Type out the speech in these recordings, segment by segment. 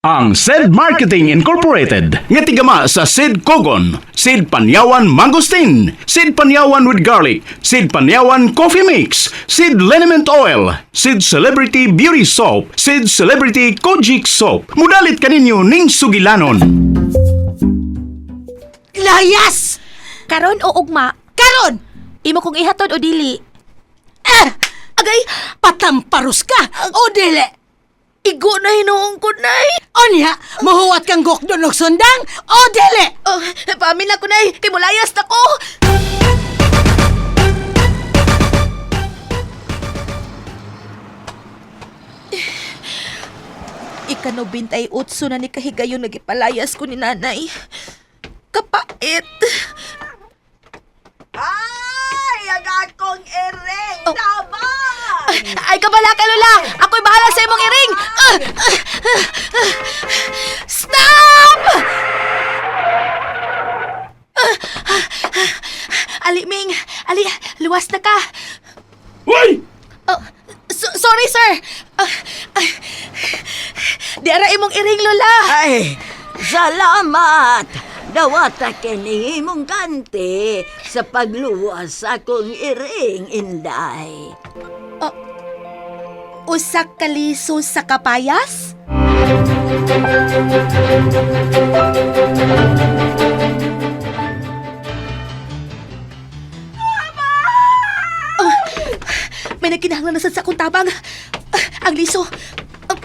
Ang Said Marketing Incorporated nga tigama sa Sid Kogon, Sid Panyawan Mangosteen, Sid Panyawan with Garlic, Sid Panyawan Coffee Mix, Sid Liniment Oil, Sid Celebrity Beauty Soap, Sid Celebrity Kojic Soap. Mudalit kaninyo ning sugilanon. Layas! Karon o ugma, Karon! imo kong ihatod o dili. Eh! Agay, Patamparos ka! O dili! igo na hinuong ko, Nay. Onya, mahuwat kang gokdon og sundang? O dili! Oh, paamin na ko, Nay. Kay mulayas na ko. Ika-98 na ni kahigayon nagipalayas ko ni nanay. Kapait. Ay, ang akong iring Oh. tabang! Ay, kabala ka, Lola! Ako'y bahala sa imong iring! Ah! Ah! Ah! Stop! Ah! Ah! Ah! Ali, Ming! Ali, luwas na ka! Uy! Oh, sorry, sir! Ah, ah, di ara imong iring, Lola! Ay, salamat! Dawata kini imong kanti sa pagluwas sa akong iring, Inday. Usa ka liso sa kapayas? Oh, may nagkinahanglan na sad sa akong tabang. Ah, ang liso. Ah,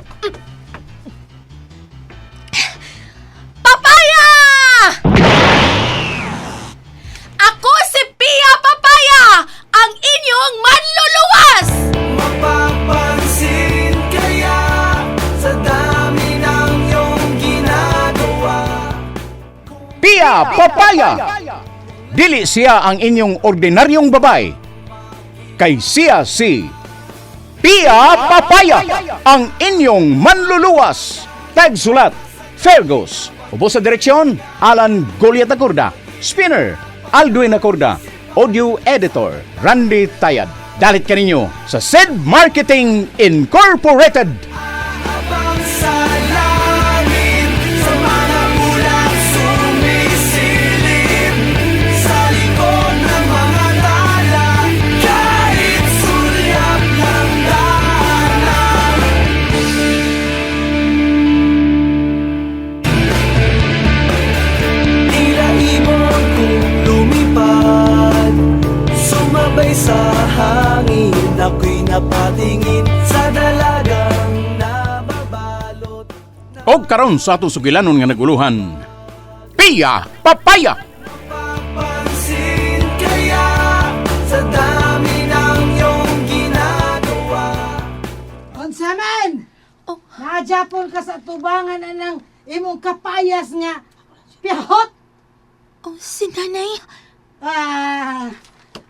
Papaya! Ako si Pia Papaya, ang inyong manluluwas! Mapapansin kaya sa dami ng iyong ginagawa. Pia Papaya! Dili siya ang inyong ordinaryong babay. Kay siya si Pia Papaya, ang inyong manluluwas. Tagsulat, Fergus. Ubo sa direksyon, Alan Goliat Acorda. Spinner, Aldwin Acorda. Audio Editor, Randy Tayad. Dalit kaninyo sa Sid Marketing Incorporated. Habang sa langit, sa mga ulap sumisilip, sa likod ng mga tala, kahit sulyap ng daanan. Tila ibon kong lumipad, sumabay sa hangin, ako'y napatingin sa dalagang nababalot. Og karon sa atong sugilanon nga naguluhan. Pia Papaya! Papansin kaya sa dami ng iyong ginagawa. Unsa man? Oh. Naajapon ka sa tubangan anang imong kapayas nga pihot. Oh, si nanay. Ah,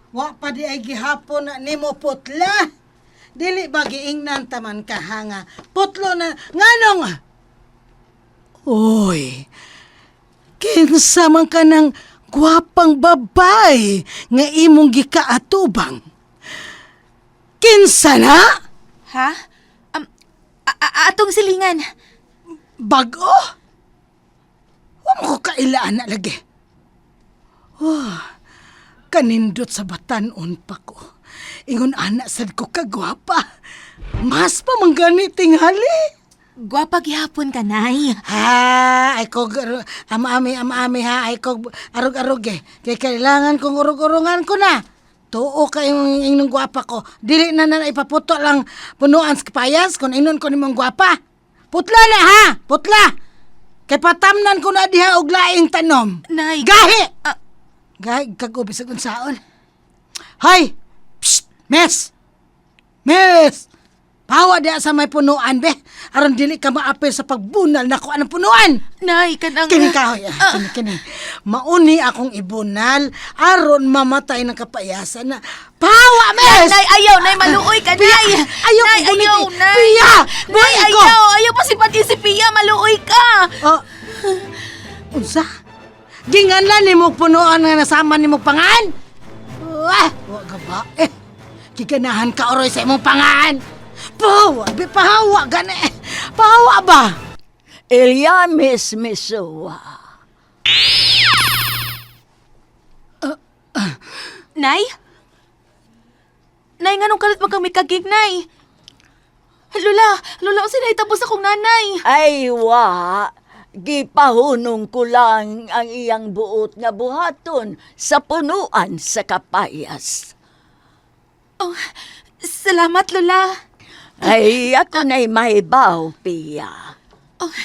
wa pa di ay gihapon na nimo putla. Dili ba giingnan taman ka ha nga putlo na nganong? Oy. Kinsa man ka ng gwapang babay nga imong gikaatubang? Kinsa na? Ha? Atong silingan. Bago? Wa mo ko kailaan na lagi. Oh, kanindot sa batanon pa ko. Ingon ana sad ko kagwapa. Mas pa man gani tingali. Gwapa gihapon ka, Nay. Ha, ay ko ama-ami ama-ami ha, ay ko arog-arog eh. Kay kailangan kong urog-urungan ko na. Tuo ka imong inong gwapa ko. Dili na na ipaputo lang punuan sa kapayas kung inon ko nimong gwapa. Putla na ha, putla. Kay patamnan ko na diha og laing tanom. Nay. Gahi! Ah. Gahi kag bisag unsaon. Hoy! Psst! Miss! Miss! Pawa diha sa may punuan, be. Aron dili ka maapil sa pagbunal nako anang punuan. Nay, kanang... Kini kahoy, ah, kini kini. Mauni akong ibunal aron mamatay ng kapayasan na. Pawa, miss! Nay, ayaw, Nay, maluoy ka, Pia, Nay. ayaw Nay, ko gunit ayaw, eh. Nay. Pia, Nay, buhay ko. ayaw, ayaw pa si Pati si Pia, maluoy ka. Oh. Unsa? Ginganlan nimo punuan nga nasama nimo pangan? Wah, wa ka ba? Eh, giganahan ka oroy sa imong pangan. Pawa, bi pahawa gani. Pahawa ba? Ilyamis misuwa. Nay? Nay, nganong kalit man kang mikagig, Nay? Lula, Lula, unsa nahitabo sa akong nanay? Ay wa, gipahunong ko lang ang iyang buot nga buhaton sa punuan sa kapayas. Oh, salamat, Lola. Ay, ako na'y mahibaw, Pia. Oh,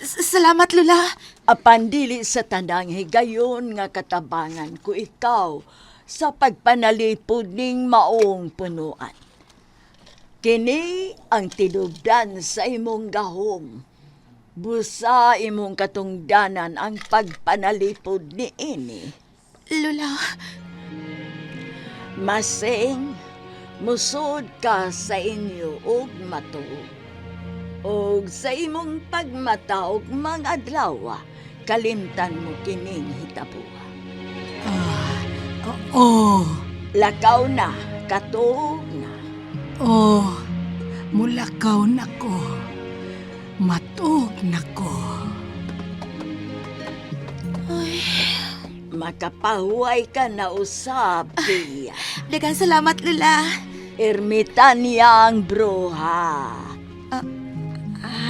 salamat, Lola. Apan dili sa tanang higayon nga katabangan ko ikaw sa pagpanalipod ning maong punuan. Kini ang tinubdan sa imong gahom. Busa imong katungdanan ang pagpanalipod ni ini. Lola, Masing, musod ka sa inyo og matuog. Og sa imong pagmata og mga adlaw, kalimtan mo kining hitabuha. Oh, Lakaw na, katuog na. oh, mulakaw na ko. Matuog na ko. Makapahuway ka na usab, Pia. daghang salamat, Lola. Ermitanya ang bruha.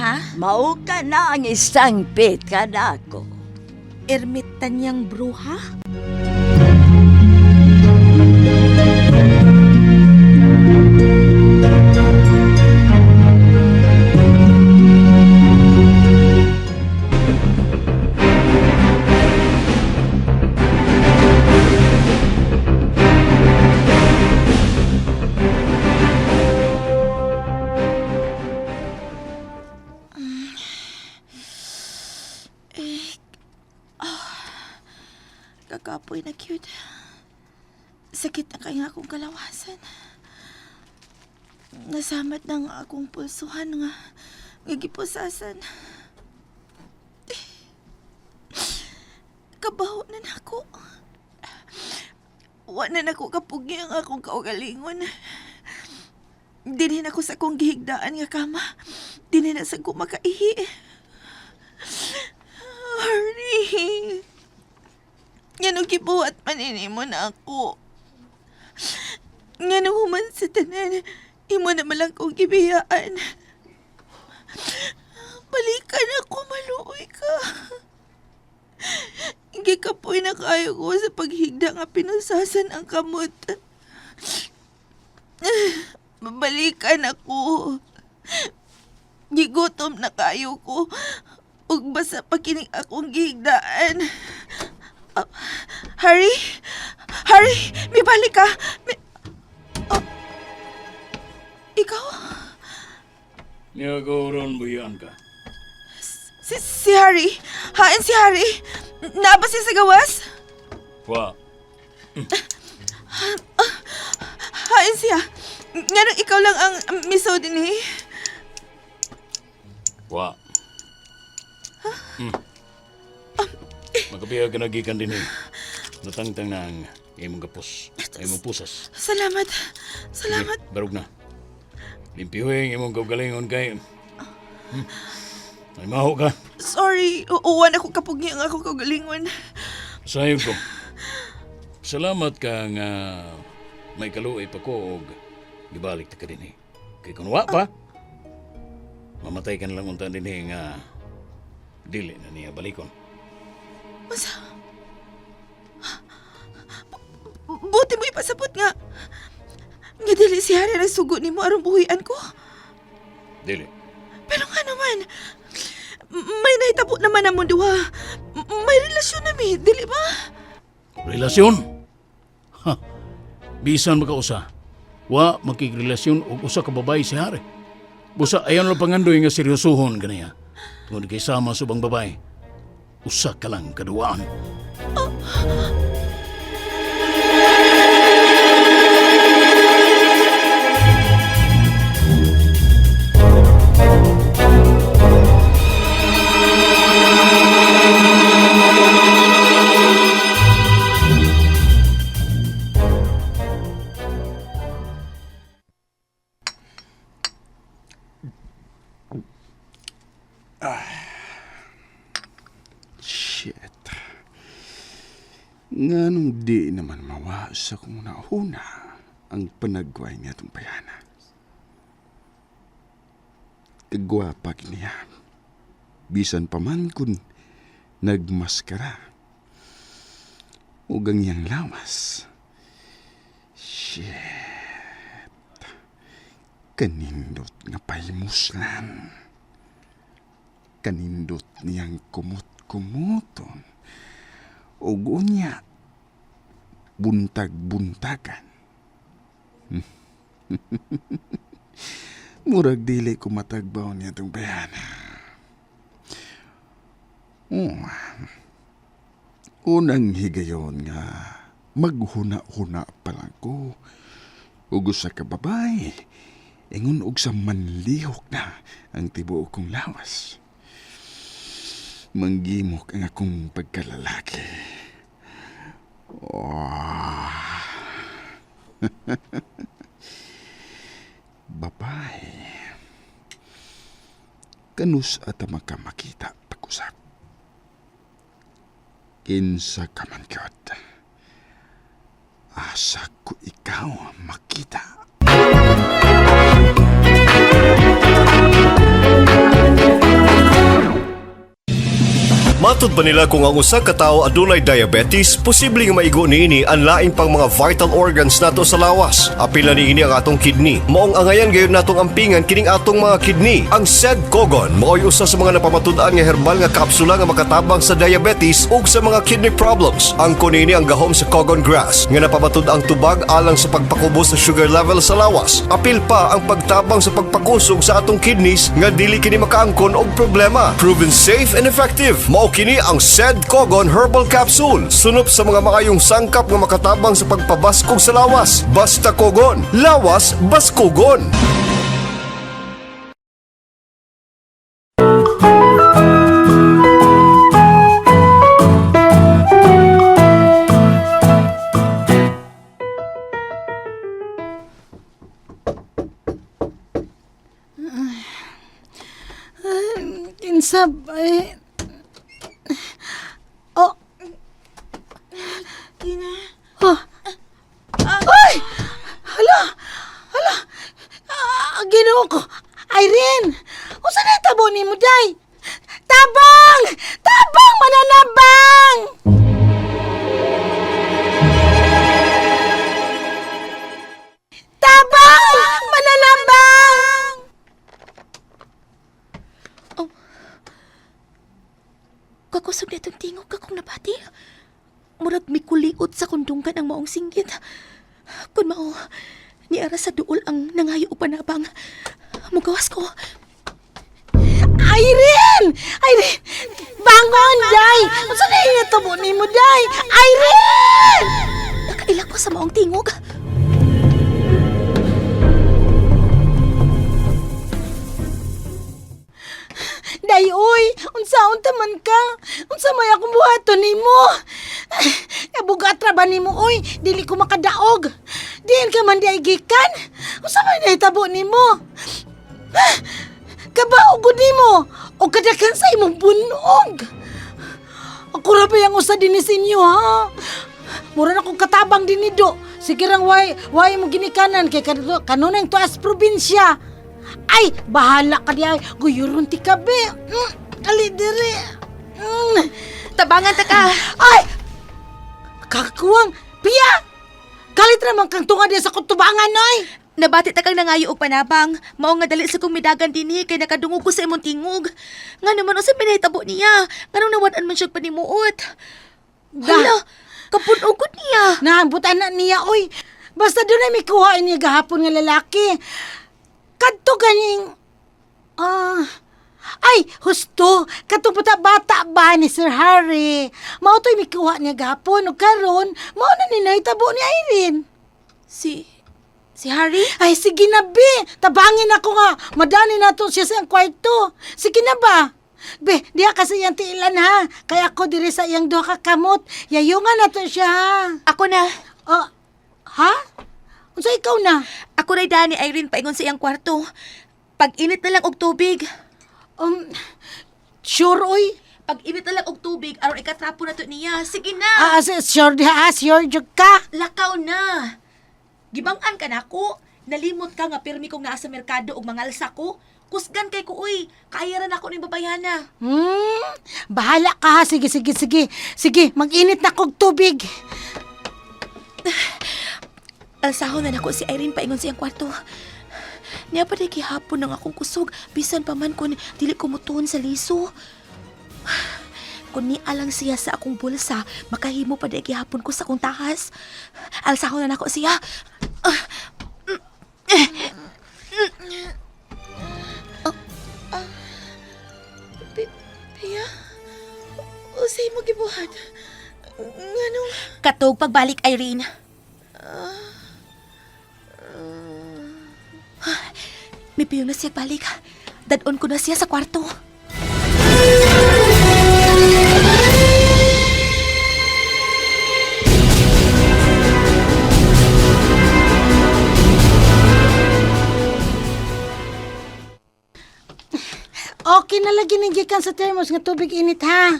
Ha? Mao ka na ang isang pit kanako. Ermitanyang bruha? Kakapoy na cute. Sakit na kaya akong kalawasan. Nasamat na nga akong pulsuhan nga gigipusasan. Kabaho na nako. Wa na nako kapugi ang akong kaugalingon. Dinhin ako sa akong gihigdaan nga kama. Dinhin na sa ko makaihi. Hurry! Ngano gibuhat man mo na ako. Ngano human sa tanan, imo na malang kong gibiyaan. Balikan ako, maluoy ka. Gikapoy na kayo ko sa paghigda nga pinusasan ang kamot. Balikan ako. Gigutom na kayo ko. Ug basa pa kining akong gihigdaan. Harry? Harry, may balik ka. May... Oh. Ikaw? Niyagoron buyan ka. Si Harry? Hain si Harry? Naaba siya sa gawas? Wa. Hain siya. Nganong ikaw lang ang miso din eh. Wa. Hmm. Makapiya ka nagikan din eh. Natangtang na ang imong gapos. Ay, imong pusas. Salamat. Salamat. Sige, barog na. Limpihuin imong kaugalingon kay... Ay, maho ka. Sorry. Uuwan ako kapag ang ako kagalingon. Sayop ko. Salamat ka nga may kaluoy pa ko og gibalik ta ka din eh. Kay kung wa pa, mamatay ka na lang unta din eh nga dili na niya balikon. Masa? Buti mo ipasabot nga. Nga dili si Harry ang sugo nimo aron buhian ko. Dili. Pero nga naman, may nahitabo naman among duha. May relasyon nami, dili ba? Relasyon? Ha. Bisan makausa. Wa makigrelasyon og usa ka babae si Harry. Busa ayon lang pangandoy nga seryosohon ganiya. Tungod kay sama sa ubang babae. Usa ka lang kaduwaan. Shit. Nganong di naman mawa sa kong nauna ang panagway niya itong payana. Kagwapa niya. Bisan pa man kun nagmaskara. Ug ang iyang lawas. Shit. Kanindot nga paymuslan. Kanindot niyang kumot-kumuton. Ug unya, buntag-buntagan. Murag dili ko matagbaw niya itong bayana. Oh, unang higayon nga maghuna-huna pa lang ko. Ug usa ka babay, ingon og sa manlihok na ang tibuok kong lawas. Manggimok ang akong pagkalalaki. Oh. Babay. Kanus at makamakita pag-usap. Kinsa ka man gyud. Asa ko ikaw makita. Matod ba nila kung ang usa ka tawo adunay diabetes, posible nga maigo niini ang laing pang mga vital organs nato sa lawas. Apil na niini ang atong kidney. Maong angayan gayud natong ampingan kining atong mga kidney. Ang SED Kogon mao'y usa sa mga napamatud-an nga herbal nga kapsula nga makatabang sa diabetes ug sa mga kidney problems. Ang niini ang gahom sa Kogon grass nga napamatud-ang tubag alang sa pagpakubo sa sugar level sa lawas. Apil pa ang pagtabang sa pagpakusog sa atong kidneys nga dili kini makaangkon og problema. Proven safe and effective. Mao kini ang SED Kogon Herbal Capsule. Sunop sa mga maayong sangkap nga makatabang sa pagpabaskog sa lawas. Basta Kogon, lawas baskugon. Kinsa ba eh? Oh, Tina. oh. Ay! Hala! Hala! Ah, Ginoo ko! Irene! Unsa na tabo nimo, day? Tabang! Tabang mananabang! Tabang! Mananabang! Kakusog na itong tingog akong nabati. Murag mikuliot sa kundunggan ang maong singgit. Kun mao, niara sa duol ang nangayo og panabang. Mugawas ko. Irene! Irene! Bangon, day! Unsa na inatabo nimo, day? Irene! Nakaila ko sa maong tingog. Day, uy! Unsaon ta man ka? Unsa may akong buhaton nimo? Kabugat ra ba nimo, uy? Dili ko makadaog. Diin ka man di ay gikan. Unsa may nahitabo nimo? Kabaog gud nimo o kadakan sa imong bunog. Ako ra pa yung usa dinhi sa inyo, ha? Mura na kong katabang dinhi do. Sige rang way, way mo ginikanan kay kanunay tuas probinsya. Ay, bahala ka di ay. Guyuron ti kabe. Ali diri. Tabangan ta ka. Ay! Kakuwang! Pia! Kalit raman kang tunga diya sa kutubangan, oy! Nabati ta kang nangayo og panabang. Mao nga dali sa kong midagan dinhi kay nakadungog ko sa imong tingog. Nga naman unsa pinahitabo niya? Nganong nawad-an man siya panimuot? Hala, kapun-og gud niya. Naambutan na niya, oy! Basta doon ay may kuhain niya gahapon nga lalaki. Kadto ganing... Ah... ay, husto! Katong bata ba ni Sir Harry? Mao to'y may kuha niya gahapon. O karon, mao na ni nahitabo ni Irene. Si Harry? Ay, sige na, be. Tabangin ako nga. Madani na to siya sa iyang kwarto. Sige na ba? Be, diha kasi iyang tiilan ha. Kaya ako diri sa iyang duha ka kamot. Yayungan na to siya ha. Ako na. Oh, ha? Unsa ikaw na? Ako na dani Irene paingon sa iyang kwarto. Pag-init na lang og tubig. Sure, oy. Pag-init na lang og tubig aron ikatrapo na to niya. Sige na. Ah, sure diha, ah, sure jud ka. Lakaw na. Gibang-an ka nako. Nalimot ka nga pirmi kong naa sa merkado og mangalsa ko. Kusgan kay ko uy. Kaya ra nako ning babayhana. Bahala ka ha. Sige, sige, sige. Sige, mag-init na kog tubig. Alsahon na nako si Irene paingon sa iyang kwarto. Niya pa gihapon ang akong kusog bisan pa man kun dili ko mutuon sa liso. Kun ni alang siya sa akong bulsa, makahimo pa di gihapon ko sa akong tahas. Alsahon na nako siya. Pia, usay mo gibuhat. Nganong? Katog pagbalik, Irene. Mipiyo na siya balik. Dadon ko na siya sa kwarto. Okay na lagi ning gikan sa thermos nga tubig init ha.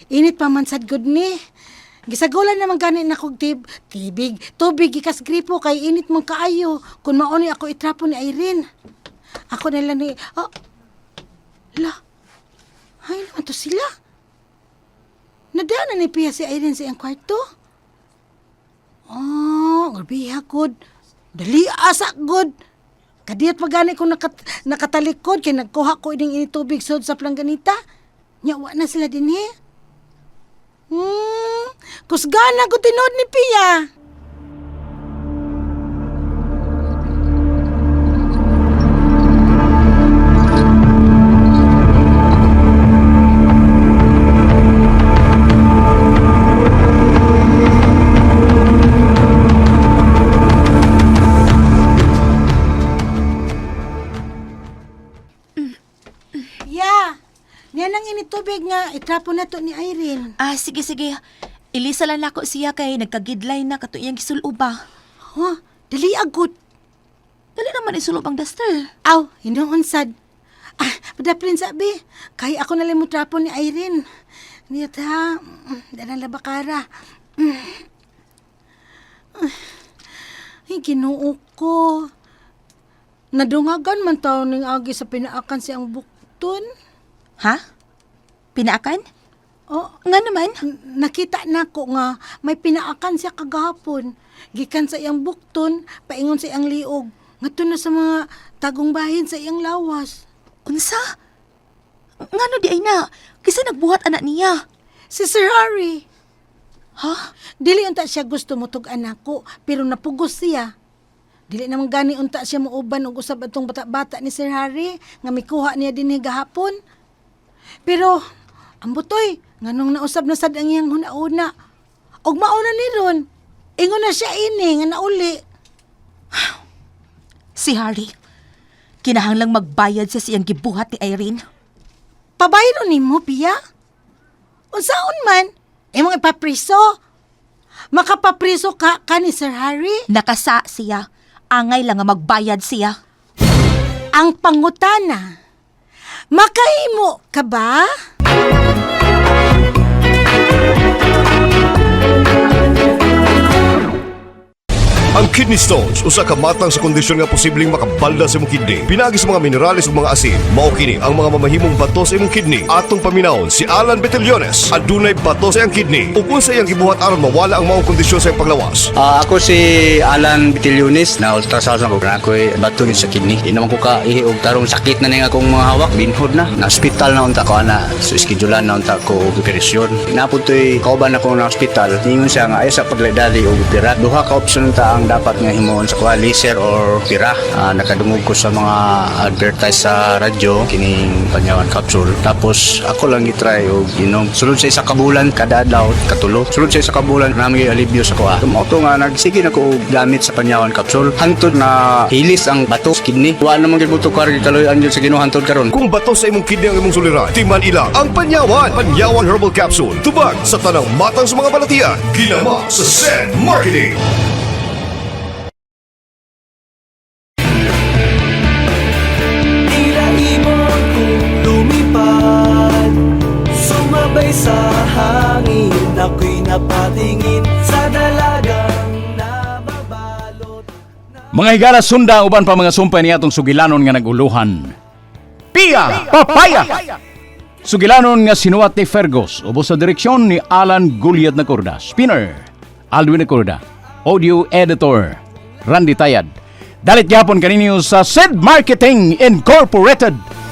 Init pa man sad gud ni. Gisagulan naman gani na kog tibig, tubig gikas gripo kay init man kaayo. Kun mao ni ako itrapo ni Irene. Ako na lang ni oh. La. Ay naman to sila. Nadaan na ni Pia si Irene sa iyang kwarto. Oh, grabe gud. Dali asa gud. Kadiyot pa gani ko nakatalikod kay nagkuha ko ining ini tubig sud sa plangganita. Nya wa na sila dinhi. Kusgana ko tinuod ni Pia. Ya. Niya nang ini tubig nga itrapo na to ni Irene. Ah, sige, sige. Ilisa lang nako siya kay nagkagidlay na kato iyang gisulob ba. Huh? Dali agud. Dali naman isulob ang duster. Aw, hinuon sad. Ah, padaplin sabi. Kay ako na lang mo trapo ni Irene. Niya ta, dala labakara. Ay, Ginoo ko. Nadungagan man taon ning agi sa pinaakan siyang bukton. Ha? Pinaakan? Oh, Nga naman. nakita nako nga may pinaakan siya kagahapon. Gikan sa iyang bukton, paingon sa iyang liog. Ngadto na sa mga tagong bahin sa iyang lawas. Unsa? Ngano di ay na? Kisa nagbuhat anak niya. Si Sir Harry. Ha? Dili unta siya gusto mo tug anak ko, pero napugos siya. Dili naman gani unta siya muuban og usab atong bata-bata ni Sir Harry nga mikuha niya dinhi gahapon. Pero ambutoy, nganong nausab na sad ang iyang huna-una. Og mauna ni ron, ingon na siya ini nga nauli. Si Harry. Kinahanglang magbayad siya siyang gibuhat ni Irene. Pabayro nimo, Pia? Unsaon man? Imong ipapriso. Makapapriso ka ni Sir Harry? Nakasa siya. Angay lang nga magbayad siya. Ang pangutana, makahimo ka ba? Ang kidney stones usa ka matang sa kondisyon nga posibleng makabalda sa imong kidney. Pinaagi sa mga minerales ug mga asin. Mao kini ang mga mamahimong bato sa imong kidney. Atong paminawon si Alan Betellones. Adunay bato sa iyang kidney. Ug unsa iyang gibuhat aron mawala ang maong kondisyon sa iyang panglawas. Ah, ako si Alan Bitiliones na ultrasound ako na ako'y bato yun sa kidney. Di naman ko ka ihi og tarong sakit na ning akong mga hawak binhod na. Na ospital na unta ko ana. So schedulean na unta ko og operasyon. Napud to'y kauban ako na ospital. Ningon siya nga ay sa pagladali og opera. Duha ka option ta ang dapat nga himuon sa kuha, laser or opera. Ah, nakadungog ko sa mga advertise sa radyo kining Panyawan capsule. Tapos ako lang gitry og inom. Sulod sa isa ka bulan kada adlaw katulo. Sulod sa isa ka bulan nami alibyo sa kuha. Mao to nga nagsige na ko og gamit sa Panyawan capsule. Hangtod na hilis ang bato sa kidney. Wa naman gyud mo tukar gikaloy-an gyud sa Ginoo hangtod karon. Kung bato sa imong kidney ang imong suliran, timan ila ang Panyawan. Panyawan Herbal Capsule. Tubag sa tanang matang sa mga balatian. Ginama sa Sen Marketing. Tila ibon kong lumipad. sa hangin. Ako'y napatingin sa dalagang nababalot. Mga higala, sunda ang uban pa mga sumpay niya atong sugilanon nga naguluhan. Pia Papaya! Sugilanon nga sinuwat ni Fergus, ubos sa direksyon ni Alan Guliat Nacorda. Spinner, Alwin Nacorda. Audio Editor, Randy Tayad. Dalit gyapon kaninyo sa Sid Marketing Incorporated.